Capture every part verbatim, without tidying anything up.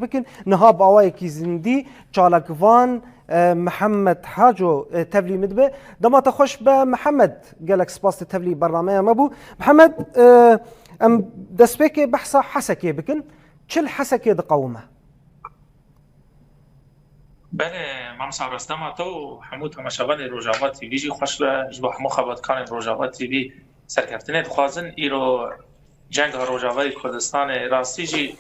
bikin. Niha bi awayekî zindî çalakvan, e, Mihemed Haco, e, tevlî min dibe. Dema te xweş be Mihemed, gelek spas te tevlî bernameya me bû. Mihemed, e, em destpêkê behsa Hesekê bikin. Çi li Hesekê diqewime? Belê, Mamosta Aras, dema te û hemû temaşevanê Rojava T V jî xweş be, ji bo hemû xebatkarên Rojava T V serkeftinê dixwazin. Îro cenga Rojavayê Kurdistanê rastî jî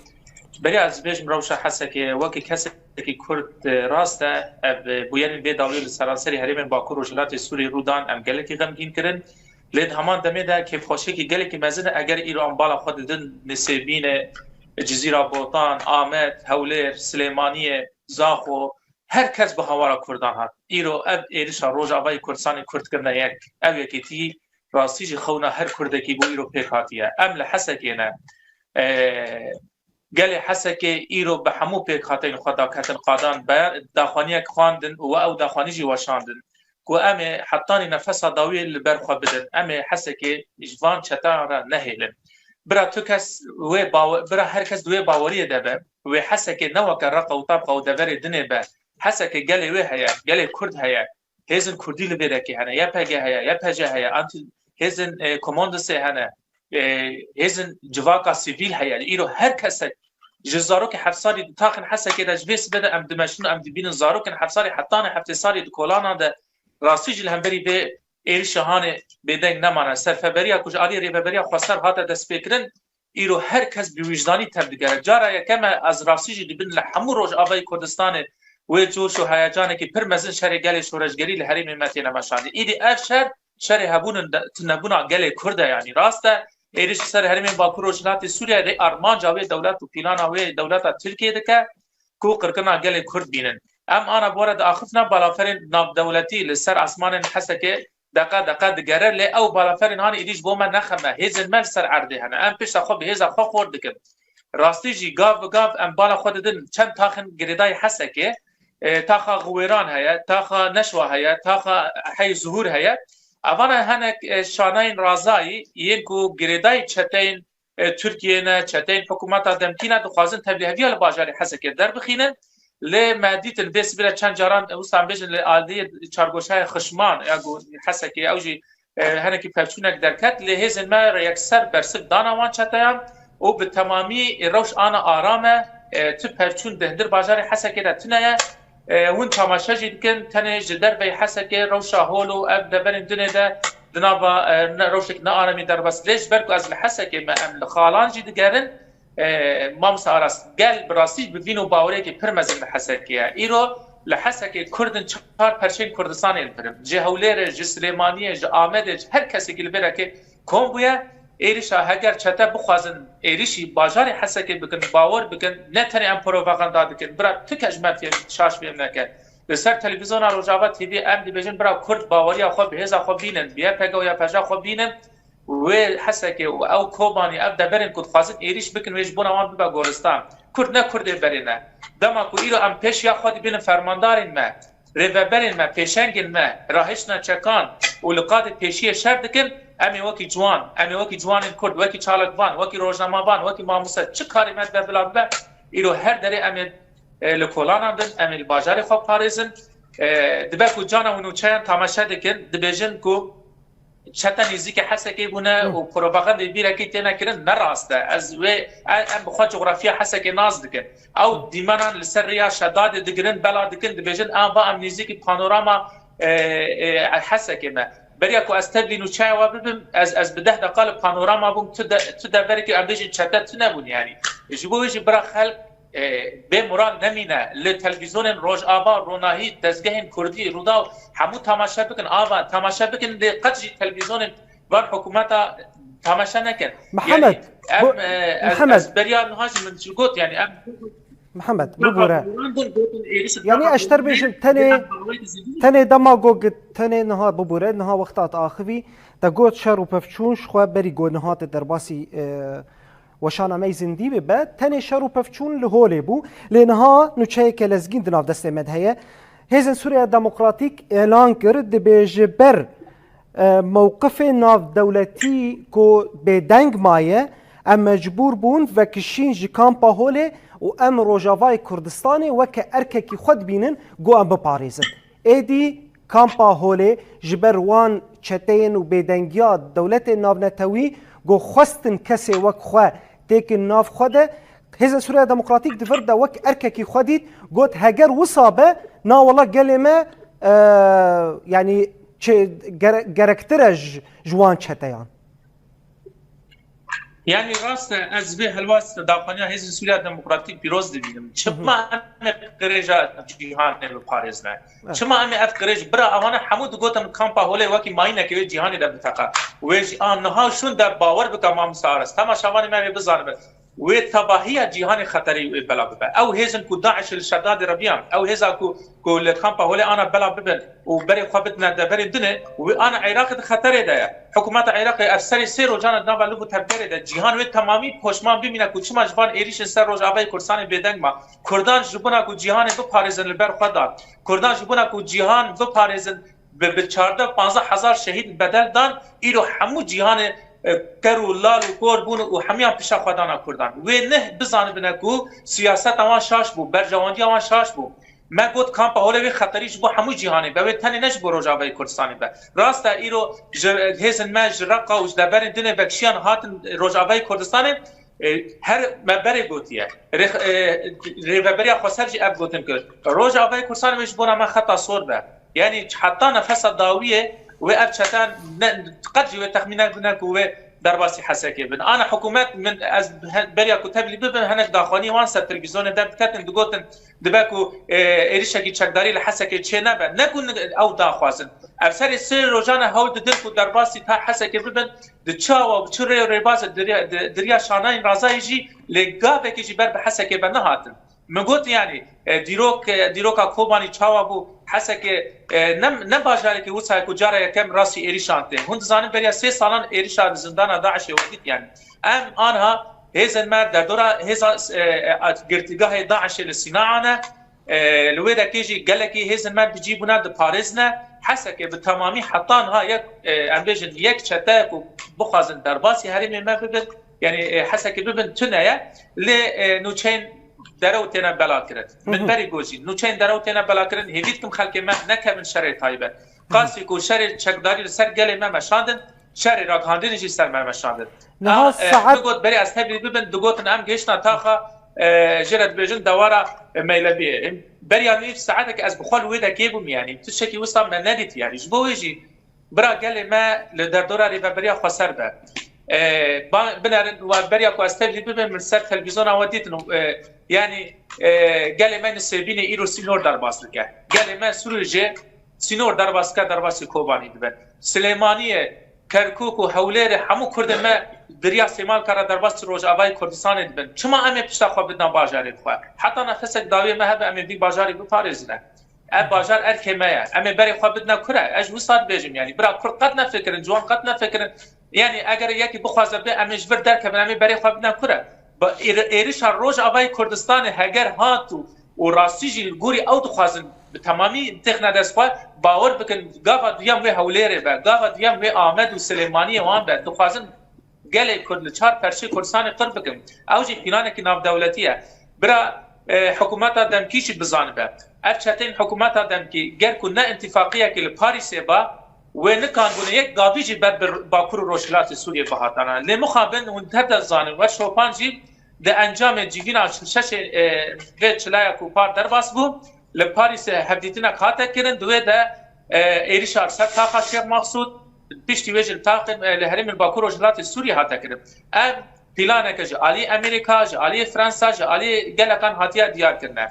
beriya ez bêjim rewşa Hesekê wekî kesekî Kurd, e, rast e, ev, e, bûyerên vê dawiyê li seranserî herêmên Bakur Rojhilatê Sûriyê rû dan, em gelekî xemgîn kirin. Lê di heman demê de kêfxweşiyekî gelekî mezin e eger îro em bala xwe didin Nisêbînê, Cizîra Botan, Amed, Hewlêr, Silêmaniyê, Zaxo, her kes bi hawara Kurdan hat. Îro ev êrişa Rojavayê Kurdistanê Kurd kirine yek. Ev yekîtî rastî jî xewna her Kurdekî bû îro pêk hatiye. Em li Hesekê ne. E, Gelê Hesekê îro bi hemû pêkhateyên xwe daketin qadan, be daxwaniyek xwandin û we ew daxwanî jî weşandin ku em ê hetanî nefesa dawiyê li ber xwe bidin. Em ê Hesekê ji van çeteyan re nehêlin. Bira tu kes wê bawe-, bira her kes di wê baweriyê de be, wê Hesekê ne weke Reqa û Tabqa û deverê dinê be. Hesekê gelê wê heye, gelê Kurd heye. Hêzên Kurdî li vê dekê hene, Y P G heye, Y P J heye, anti hêzên, e, komandosê hene, e, hêzên civaka sivîl heye. Îro her kesek ji zarokê heft salî di taxin Hesekê de ji vê sibê de em dimeşin, em dibînin zarokên heft salî hetanê heftê salî di kolanan de rastî jî li hemberî vê êrişa hanê bêdeng nemane. Serfeberiya ku ji alî Rêveberiya Xweser hate destpêkirin, îro her kes bi wijdanî tev digere. Cara yekem e ez rastî jî dibin li hemû Rojavayê Kurdistanê wê coş û heyecanekî pir mezin şerê gelê şoreşgerî li herêmê me têne meşandî. Îdî ev şer, şerê hebûn û de-, tunebûna gelê Kurd e, yanî rast e. Êrîş li ser herêmên Bakur Rojhilatê Sûriyeyê rê armanca wê dewlet û plana wê dewleta Tirkiyê dike ku qirkirina gelê Kurd bînin. Em ana bi we re diaxifine balaferên navdewletî li ser asmanên Hesekê deqe deqe digere, lê ew balaferên hanê êdî ji bo me nexeme, hêzên me li ser erdê hene. Em pişta xwe bi hêza xwe xort dikin. Rastî jî gav bi gav em bala xwe didin çend taxên girêdayî Hesekê, e, taxa Xiwêran heye, taxa Neşwa heye, taxa Hey Zuhur heye. Evana hinek, e, şanayên razayî yên ku girêdayî çeteyên, e, Tirkiyê ne, çeteyên hikûmeta demkî ne, dixwazin tevlîheviya li bajarê Hesekê derbixînin. Lê me dîtin vê sibê re çend caran, wisa em bêjin, li aliyê çargoşayê Xişman ya ku Hesekê, ew jî, e, hinekî pevçûnek derket. Lê hêzên me re yekser bersiv dana wan çeteyan û bi temamî, e, rewş ana aram e. E, tu pevçûn di hundir bajarê Hesekê de tune ye. E, hûn temaşe jî dikin, tenê ji derveyî Hesekê rewşa hol û ev deverên dinê de di nava, e, ne, rewşek ne aramî derbas. Lê ji ber ku ez li Hesekê me, em li xalan jî digerin, e, Mamosta Aras, gel bi rastî bi vîn û baweriyekî pir mezin li Hesekê ye. Îro li Hesekê Kurd in çar perçeyên Kurdistanê li vir in. Ji Hewlêrê, ji Silêmaniyê, ji Amedê, ji her kesekî li vê rekê kom bûye. Êrişa heger çete bixwazin êrişî bajarê Hesekê bikin, bawer bikin, ne tenê em propaganda dikin. Bira tu kes ji me fêm, şaş fêm neke. Li ser televîzyona Rojava T V em dibêjin, bira Kurd baweriya xwe bi hêza xwe bînin, bi Y P G û Y P J xwe bînin. Wê Hesekê û ew Kobanî, ev deverên ku dixwazin êrîş bikin, wê ji bona wan bibe goristan. Kurd ne Kurdê berê ne. Dema ku îro em pêşiya xwe dibînin fermandarên me, rêveberên me, pêşengên me, rahiştina çekan û li qadê pêşiyê şer dikin, em ê wekî ciwan, em ê wekî ciwanên Kurd, wekî çalakvan, wekî rojnamevan, wekî mamoste, çi karê me dibe bila bibe, îro her derê em ê, e, li kolanan bin, em ê li bajarê xwe parêzin. E, dibe ku cana hûn nûçeyan tamaşe dikin, dibêjin ku çete nêzîkî Hesekê bûne Hı. û propagandê bîrekî têne kirin, ne rast e. Ez wê, e, em bi xwe cografya Hesekê nas dikin. Ew Hı. dîmenan li ser rêya Şedadê digirin, bela dikin, dibêjin, "A, va em nêzîkî panorama, e, e, Hesekê me." Beriya ku ez tevlî nûçeya we bibim, ez, ez bi deh deqa li panorama bûm, tu de, tu deverekî em bêjin çete tune bûn yanî. Ji bo wê jî bira xelk e, bê moral nemîne. Li televîzyonên Rojava, Ronahî, dezgehên Kurdî, Rûdaw, hemû tamaşe bikin, ava tamaşe bikin, lê qet jî televîzyonên van hikûmeta tamaşe nekin. Mihemed, Yanî, em, bu, e, ez, Mihemed. ez beriya niha jî min jî got, yanî em Mihemed, bibûre. Yanî ez ter bêjim, tenê, tenê dema got, tenê niha bibûre, niha wexta te axivî, te got şer û pevçûn ji xwe berî got niha te derbasî, e, Weşana me yî zindî bibe, tenê şer û pevçûn li holê bû, lê niha nûçeyeke lezgîn di nav destê me de heye. Hêzên Sûriya Demokratîk êlan kir, dibê ji ber, e, mewqifê navdewletî ku bêdeng maye, em mecbûr bûn vekişîn ji kampa holê û em Rojavayê Kurdistanê weke erkekî xwe dibînin ku em biparêzin. Êdî kampa Holê ji ber wan çeteyên û bêdengiya dewletên navnetewî ku xwestin kesê wek xwe têkin nav xwe de, Hêzên Sûriya Demokratîk di vir de wek erkekî xwe dît, got, heger wisa be, na wela gelê me, e, yanî çi gere-, gerektir e ji, ji wan çeteyan. Yanî rast e, ez vê helwest daxwaniya Hêzên Sûriya Demokratîk pîroz dibînim. Çima em ê qirêja cîhanê biparêzine? Evet. Çima em ê ev qirêj, bira, ewana hemû digotin kampa Holê wekî mayînekê wê cîhanê de biteqe. Wê jî a niha şûn de bawer bike mamoste Aras. Temaşevanê me wê bizanibe. Wê tevahiya cîhanê xeterî wê bela bibe. Ew hêzin ku DAIŞ li Şedadê re biyan, ew hêza ku, ku li kampa Holê ana bela bibin û berê xwe bidine deverên dinê, wê ana Iraqê di xeterê de ye. Hikûmeta Iraqê ev serê sê rojan e di nava liv û tevgerê de. Cîhan wê temamî poşman bimîne ku çima ji van êrîşên ser Rojavayê Kurdistanê bêdeng ma. Kurdan ji bona ku cîhanê biparêzin li ber xwe dan. Kurdan ji bona ku cîhan biparêzin bi, bi çardeh panzdeh hezar şehîd bedel dan, îro hemû cîhanê, e, ker û lal û kor bûn û hemiyan pişa xwe dana Kurdan. Wê neh bizanibine ku siyaseta wan şaş bû, berjewandiya wan şaş bû. Me got kampa Holê wê xeterî ji bo hemû cîhanê be, wê tenê ne ji bo Rojavayê Kurdistanê be. Rast e, îro ji hêzên me ji Reqa û ji deverên dinê vekişiyan hatin Rojavayê Kurdistanê, e, her me berê gotiye. Rêx-, e, Rêveberiya Xweser jî ev gotin kir. Rojavayê Kurdistanê wê ji bona me xeta sor be. Yanî heta nefesa dawiyê wê ev çete ne, qet jî wê texmîn nebine ku wê derbasî Hesekê bin. Ana hikûmet, min ez he-, beriya ku tevlî bibim, hinek daxwaniyê wan ser televîzyonê derdiketin, digotin dibe ku, e, êrişekî çekdarî li Hesekê çê nebe. Ne ku ni-, ew daxwazin. Ev serê sê rojan e hewl didin ku derbasî ta Hesekê bibin, di çi awa, bi çi rê û rêbazê di riya, di, di riya şanayên razayî jî, lê gavekê jî ber bi Hesekê ve nehatin. Min got, yanî, e, dîrok, e, dîroka Kobanî çawa bû? Hesekê, e, ne, ne bajarekê wisa ye ku cara yekem rastî êrîşan tê. Hûn dizanin beriya sê salan êrîşa di zindana DAIŞê we dît, yanî. Em anha hêzên me derdora hêza, e, e, girtîgahê DAIŞê li Sînaa ne. E, li wê dekê jî gelekî hêzên me bi cî bûne, diparêzine. Hesekê bi temamî heta niha yek, e, em bêjin yek çete ku bixwazin derbasî herêmê me bibin, yanî, e, Hesekê bibin tune ye. Lê, e, nûçeyên derew têne belakirin. Min berî got jî, nûçeyên derew têne belakirin, hêvî dikim xelkê me nekevin şerê taybet. Qasî ku şerê çekdarî li ser gelê me meşandin, şerê ragihandinê jî ser me meşandin. Niha A, e, saet min got, berê ez tevlî bibin, digotin em gihiştine taxa, e, jê re dibêjin dewara, e, Meylebiyê. Beriya nîv saetek ez bi xwe li wê dekê bûm, yanî tiştekî wisa me nedît, yanî ji bo wê jî bira gelê me li derdora Rêveberiya Xweser be. E, ba-, binerin, we beriya ku ez tevlî bibim, min ser televîzyona we dîtin, e, yanî, e, gelê me Nisêbînê îro sînor derbas dike. Gelê me Sûrûjê sînor derbas dike, derbasî Kobanî dibe. Silêmaniyê, Kerkûk û Hewlêrê hemû Kurdên me di riya Sêmalka re derbasî Rojavayê Kurdistanê dibin. Çima em ê pişta xwe bidin bajarê xwe? Heta nefesek dawiyê me hebe em ê vî bajarî biparêzine. Ev bajar erkê me ye. Em ê berê xwe bidine kure? Ez ji wisa dibêjim, yanî bira Kurd qet nefikirin, ciwan qet nefikirin. Yanî eger yekî bixwaze bê, em ê ji vir derkevin, em ê berê xwe bidine kure? Ba-, êr-, êrişa Rojavayê Kurdistanê heger hat û, û rastî jî li gorî ew dixwazin bi temamî têxine dest xwe, bawer bikin, gava duyem wê Hewlêrê be, gava duyem wê Amed û Silêmaniyê wan be, dixwazin gelê Kurd li çar perçê Kurdistanê qir bikin. Ew jî planekî navdewletî ye. Bira, e, hikûmeta demkî jî bizanibe. Ev çeteyên hikûmeta demkî, ger ku ne întîfaqiyekê li Parîsê ba, wê nikandibûne yek gavî jî ber bi Bakur û Rojhilatê Sûriyê bihatana. Lê mixabin hûn tev de zanin, we şopan jî di encamê civîna şeşê, e, vê çilaya ku par derbas bû, li Parîsê hevdîtinek hate kirin, di wê de, e, êrîşa li ser taxa Şêx Mexsûd, piştî wê jî li taxên, e, li herêmên Bakur Rojhilatê Sûriyê hate kirin. Ev planeke ji alî Amerîka, ji alî Fransa, ji alî gelekan hatiye diyar kirine.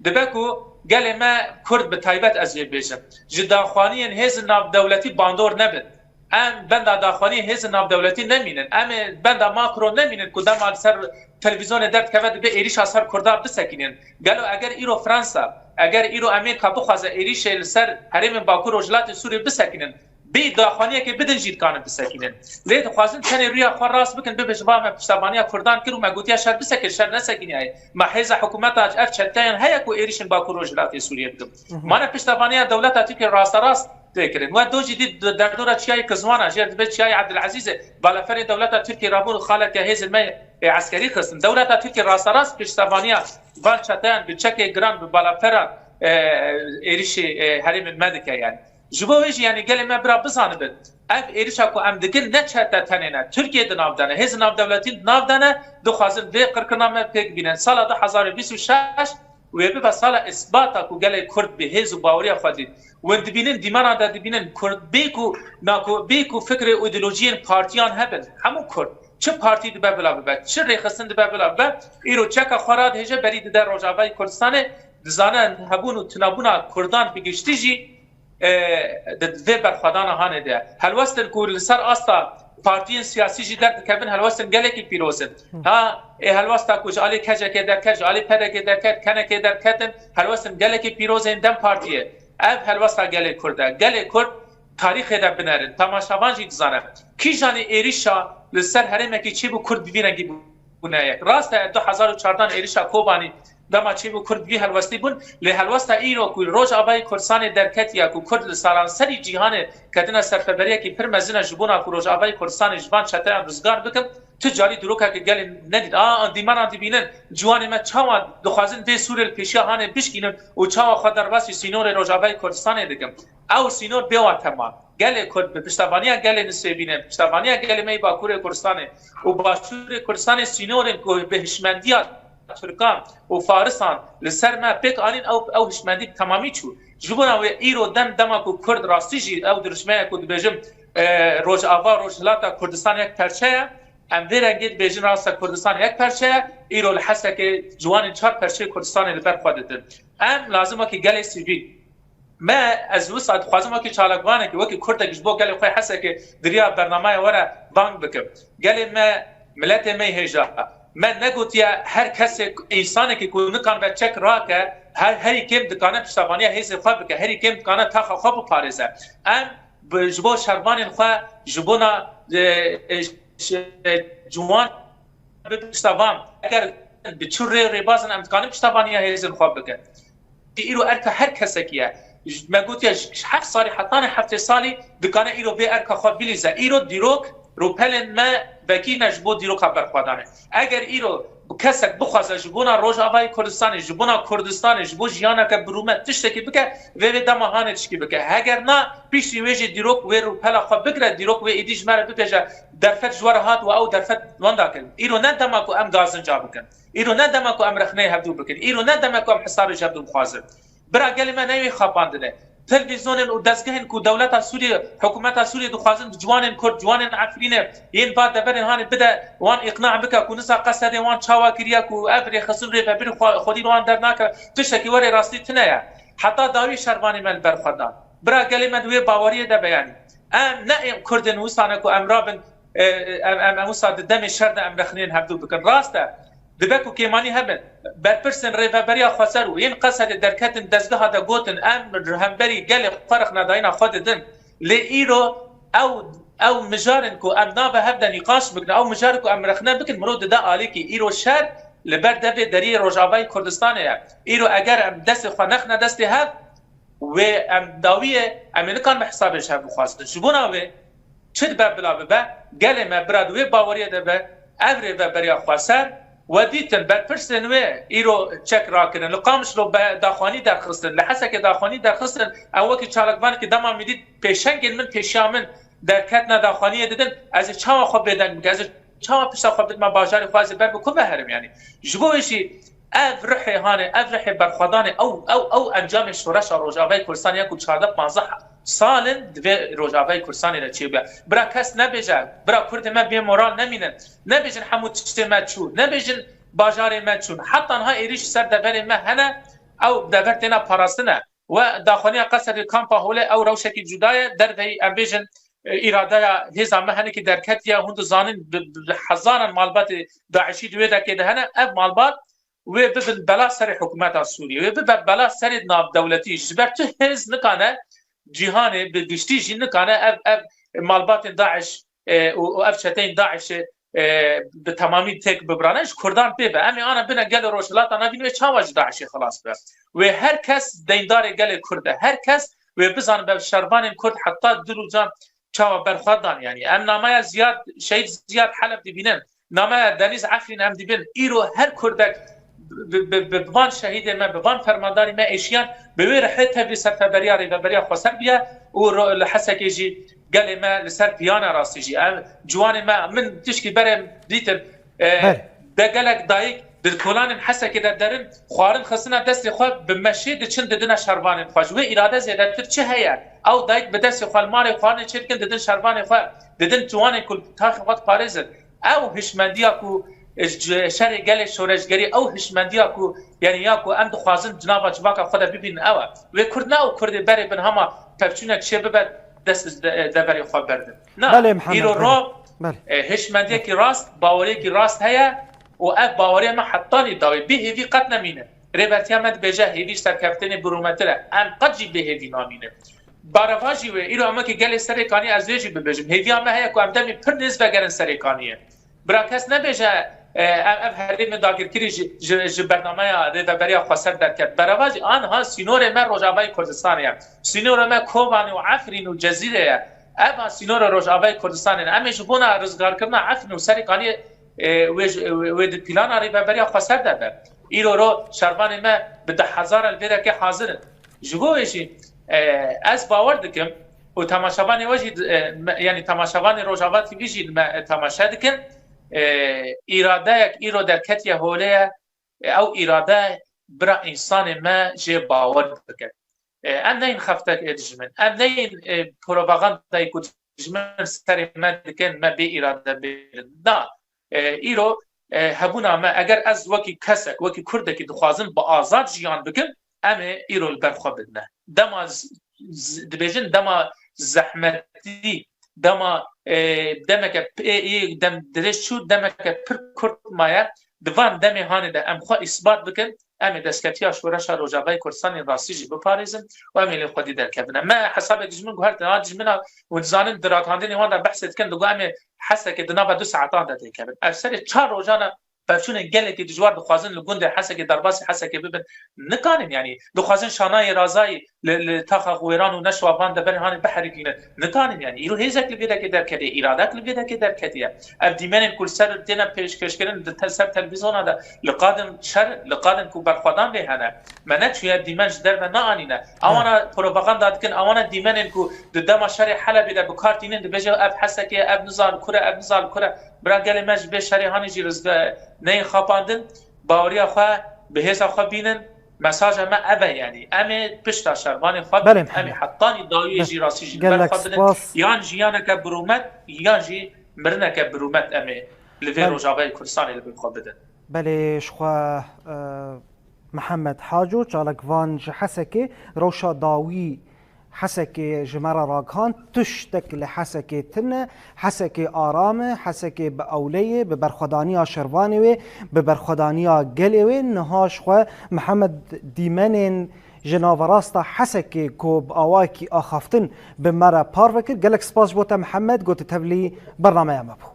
Dibe ku gelê me Kurd bi taybet ez vê bêjim, ji daxwaniyên hêzên navdewletî bandor nebin. Em benda daxwaniyê hêzên navdewletî nemînin. Em ê benda Macron nemînin ku dema li ser televîzyonê derdikeve dibe êrîşa ser Kurda bisekînin. Gelo eger îro Fransa, eger îro Amerîka bixwaze êrîşê li ser herêmên Bakur Rojhilatê Sûriyê bisekînin, bê daxwaniyekê bidin jî dikanin bisekînin. Lê dixwazin tenê rûya xwe rast bikin, bibêjin, va me piştevaniya Kurdan kir û me gotiye şer bisekin, şer nesekîniyaye. Me hêza hikûmeta ev çeteyan heye ku êrîşên Bakur Rojhilatê Sûriyê bikin. Ma ne piştevaniya dewleta Tirkiyê rasterast tê kirin. We do jî dît di derdora çiyayê Kizwana, jêr dibe çiyayê Ebdilezîzê, balaferê dewleta Tirkiyê rabûn û xaleke hêzên me e, eskerî xistin. Dewleta Tirkiyê rasterast piştevaniya van çeteyan bi çekê giran, bi balaferan, e, êrişê, e, herêmên me dike yani. Ji bo wê jî yani gelê me bira bizanibin. Ev êrişa ku em dikin ne çete tenê ne. Tirkiye di nav de ne. Hêzên navdewletî di nav de ne. Dixwazin vê qirkirina me pêk bînin. Sala du hezar û bîst û şeş wê bibe sala îsbata ku gelê Kurd bi hêz û baweriya xwe dît. Win dibînin, dîmana de dibînin Kurd bê ku, na ku, bê ku fikrê û îdeolojiyên partiyan hebin. Hemû Kurd. Çi partî dibe bila bibe, çi rêxistin dibe bila bibe, îro çeka xwe radihêje berî dide Rojavayê Kurdistanê, dizane hebûn û tunebûna Kurdan bi giştî jî, e, di vê berxwedana hanê de. Helwestin ku li ser asta partiyên siyasî jî derdikevin, helwestin gelekî pîroz in. Ha, ê helwesta ku ji alî KCKê derket, ji alî PDKê derket, KNKê derketin, helwestin gelekî pîroz ên DEM Partiyê. Ev helwesta gelê Kurd e. Gelê Kurd tarîxê de binerin. Temaşevan jî dizane. Kîjanî êrîşa li ser herêmekî çêbû Kurd bi vî rengî bûne yek. Rast e, du hezar û çardan êrîşa Kobanî dema çêbû Kurd bi vî helwestî bûn. Lê helwesta îro ku Rojavayê Kurdistanê derketiye ku Kurd li seranserî cîhanê ketine serfeberiyekî pir mezin e ji bona ku Rojavayê Kurdistanê ji van çeteyan rizgar bikin, tu carî dîrokeke gelê nedît. A, dîmeran dibînin, ciwanê me çawa dixwazin vê sûrê li pêşiya hanê bişkînin û çawa xwe derbasî sînorê Rojavayê Kurdistanê dikin. Ew sînor bê wan tema. Gelê Kurd bi piştevaniya gelê Nisêbînê, bi piştevaniya gelê me yê Bakurê Kurdistanê û Başûrê Kurdistanê sînorên ku bi hişmendiya Tirkan û Farisan li ser me pêk anîn, ew, ew hişmendî bi temamî çû. Ji bona wê îro dem dema ku Kurd rastî jî ew dirûşme ye ku dibêjim, e, Rojava, Rojhilata Kurdistan yek perçe ye. Em vê rengê dibêjin rasta Kurdistan yek perçe ye. Îro li Hesekê ciwanên çar perçeyê Kurdistanê li ber xwe didin. Em lazim wekî gelê sivîl Me, ez wisa dixwazim wekî çalakvanekî, wekî Kurdekî ji bo gelê xwe Hesekê di riya bernameyê were bang bikim. Gelê me, miletê me yê hêja. Me negotiye her kesê, însanekî ku nikanibe çek rake, her, herî kêm dikane piştevaniya hêzê xwe bike, herî kêm dikane taxa xwe biparêze. Em bi, ji bo şervanên xwe, ji bona, e, e, ş-, e, ciwan bi piştevan, eger bi çi rê rêbazin em dikanin piştevaniya hêzên xwe bikin. Îro erka her kesekî ye. Me gotiye ji heft salî hetanê heftê salî dikane îro vê erka xwe bilîze. Îro dîrok rûpelên me vekî ne ji bo dîroka berxwedanê. Eger îro kesek bixwaze ji bona Rojavayê Kurdistanê, ji bona Kurdistanê, ji bo jiyaneke bi rûmet tiştekî bike, vê vê dema hanê tişkî bike. Heger na, piştî wê jî dîrok wê rûpela xwe bigire, dîrok wê êdî ji me re bibêje, derfet ji we re hat û ew derfet wenda kirin. Îro ne dema ku em gazinca bikin. Îro ne dema ku em rexneyê hevdû bikin. Îro ne dema ku em hesabê ji hevdû bixwazin. Bira gelê me ne wê xapandine. Televîzyonên û dezgehên ku dewleta Sûriyê, hikûmeta Sûriyê dixwazin bi ciwanên Kurd, ciwanên Efrînê, yên va deverên hanê bide, wan îqna bike ku nisa Qesedê wan çawa kiriye ku ev rêxistin rêvebirî xwe-, xwedî li wan dernake, tiştekî werê rastî tune ye. Heta dawî şervanê me li ber xwe dan. Bira gelê me di wê baweriyê de be, yanî. Em ne êm Kurdên wisa ne ku em rabin, e, em, em, em wisa di demê şer de em rexneyên hevdû bikin. Rast e, dibe ku kêmanî hebin. Berpirsên Rêveberiya Xweser û yên Qesedê derketin dezgeha de gotin, em li hemberî gelê xwe rexnedayîna xwe didin. Lê îro ew, ew mijarên ku em nave hev de nîqaş bikin, ew mijarê ku em rexne bikin, mirov dide alîkî. Îro şer li ber devê deriyê Rojavayê Kurdistanê ye. Îro eger em destê xwe nexne destê hev, wê em dawiyê, em ê nikan bi hesabê ji hev bixwazin. Ji bona wê çi dibe bila bibe, gelê me bira di wê baweriyê de be, ev rêveberiya xweser, we dîtin berpirsên wê îro çek rakirin. Li Qamişlo be daxwanî derxistin, li Hesekê daxwanî derxistin, ew wekî çalakvanekî dema min dît pêşengên min pêşiya min derketine daxwaniyê didin, ez ê çawa xwe bêdeng bikim, ez ê çawa pişta xwe bidime bajarê xwe, ez ê ber bi ku ve herim, yanî. Ji bo wê jî ev ruhê hanê, ev ruhê berxwedanê, ew, ew, ew encamê şoreşa Rojavayê Kurdistanê ya ku çardeh panzdeh sal in di vê Rojavayê Kurdistanê de çêbûye. Bira kes nebêje, bira Kurdê me bê moral nemînin. Nebêjin hemû tiştê me çû, nebêjin bajarê me çûn. Heta niha êrîş ser deverê me hene, ew dever têne parastine. We daxwaniya Qesedê, Kampa Holê, ew rewşekî cuda ye. Derveyî, em bêjin, e, îradeya hêza me hinekî derketiye. Hûn dizanin bi, bi hezaran malbatê DAIŞî di wê derkê de hene. Ev malbat wê bibin bela serê hikûmeta Sûriyê, wê bibe bela serê navdewletî. Ji ber tu hêz nikane cîhanê bi giştî jî nikane ev, ev malbatên DAIŞ, e, û, û ev çeteyên DAIŞê, e, bi temamî têk bibirane, ji Kurdan pê be. Em ê ana bine gelê Rojhilata Navîn wê çawa ji DAIŞê xilas be? Wê her kes deyndarê gelê Kurd e. Her kes wê bizanibe şervanên Kurd heta di rûcan çawa berxwe dan. Yanî em namaya Ziyad, Şehîd Ziyad Heleb dibînin. Name Denîz Efrîn em dibin. Îro her Kurdek bi, bi, bi, bi van şehîdê me, bi van fermandarî me êşiyan, bi wê rihê tevlî serfeberiya Rêveberiya Xweser biye û ro-, li Hesekê jî gelê me li ser piyane rastî jî. Ev ciwanê me, min tişkî berê dîtin, e, Ber. de gelek dayik di kolanên Hesekê de derin, xwarin xistine destê xwe, bi meşê diçin didine şervanên xwe. Ji wê îrade zêdetir çi heye? Ew dayik bi destê xwe li malê xwarinê çêdikin, didin şervanê xwe, didin ciwanên ku taxê xwe diparêzin. Ew hişmendiya ku, e, ji şerê gelê şoreşgerî, ew hişmendiya ku, yani ya ku em dixwazin di nava civaka xwe de bibînin ew e. Wê Kurd ne ew Kurdê berê bin hema pevçûnek çê bibe dest de, deverê xwe berdin. Na, Belê Mihemed, îro belê. ro, Belê. e, hişmendiyekî rast, baweriyekî rast heye û ev baweriya me hetanî dawî bê hêvî qet nemîne. Rêbertiya me dibêje hêvî ji serkeftinê bi rûmetir e. Em qet jî bê hêvî namînin. Bareva jî wê, îro em wekî gelê Serêkaniyê ez wê jî bibêjim. Hêviya me heye ku em demê pir nêz vegerin Serêkaniyê. Bira kes nebêje, e, ev, ev herêmê dagirkirî ji, ji, ji bernameya Rêveberiya Xweser derket. Bareva jî aniha sînorê me Rojavayê Kurdistanê ye. Sînorê me Kobanê û Efrîn û Cezîrê ye. Eva sînorê Rojavayê Kurdistanê ne. Em ê ji bona rizgarkirina Efrîn û Serêkaniyê, e, wê ji, wê, wê di plana Rêveberiya Xweser de be. Îro ro şervanê me bi deh hezar el vê derkê hazir in. Ji bo wê jî, e, ez bawer dikim û temaşevanê we jî, e, me, yani temaşevanê Rojava T V jî me, e, temaşe dikin. E, îradeyek îro derketiye holê ye. E, ew îrade bira însanê me jê bawer bike. E, em neyên xeftek ê dijmin. Em neyên, e, propagandayê ku dijmin serê me dikin, me bê îrade bêrin. Na, e, îro, e, hebûna me, eger ez wekî kesek, wekî Kurdekî dixwazim bi azad jiyan bikim, em ê îro li ber xwe bidine. Dema z-, z-, dibêjin dema zehmetî, dema, e, demeke p-, ê, ê, dem dirêj çû, demeke pir kurt maye, di van demê hanê de em xwe îsbat bikin, em ê destkeftiya şoreşa Rojavayê Kurdistanê rastî jî biparêzin û em ê li xwedî derkevin. Me hesabek ji min guhertin, ha, dijmina hûn dizanin di ragihandinê wan de behsê dikin, digo em ê Hesekê di nava du saetan de têkevin. Ev serê çar rojan e pevçûnên gelekî dijwar dixwazin li gundê Hesekê, derbasî Hesekê bibin. Nikanin, yanî dixwazin şanayê razayî li, li taxa Xwêran û Neşwa van deverên hanê biherikînin. Nikanin, yanî îro hêzek li vê dekê derketiye, îradek li vê dekê derketiye. Ev dîmenên ku li ser têne pêşkêşkirin di te-, ser televîzyona de li qadin şer, li qadin ku berxwedan lê hene. Me neçûye dîmen ji derve neanîne. Ewana propaganda dikin, ewana dîmenên ku di dema şerê Helebê de bi kar tînin, dibêje ev Hesekê, ev nizan kur e, ev nizan kur e. Bira gelê me ji vê şerê hanê jî rizge neyên xapandin, baweriya xwe bi hêza xwe bînin, mesaja me ev e, yanî em ê pişta şervanê xwe Belê bin, em ê Mihemed. hetanî dawiyê Be-, jî rastî jî li ber gelek xwe bidin. spas. Yan jiyaneke bi rûmet, yan jî mirineke bi rûmet em ê li vê Belê. Rojavayê Kurdistanê li ber xwe bidin. Belê, ji xwe, e, Mihemed Haco, çalakvan ji Hesekê, rewşa dawî Hesekê ji me re ragihand, tiştek li Hesekê tune, Hesekê aram e, Hesekê bi ewleyê, bi berxwedaniya şervanê wê, bi berxwedaniya gelê wê. Niha ji xwe Mihemed dîmenên ji naverasta Hesekê ku bi awayekî axaftin bi me re parve kir. Gelek spas ji bo te Mihemed, ku tu tevlî bernameya me bû.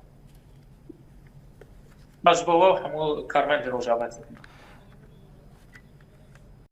Spas ji bo we û hemû karmendên Rojava T V.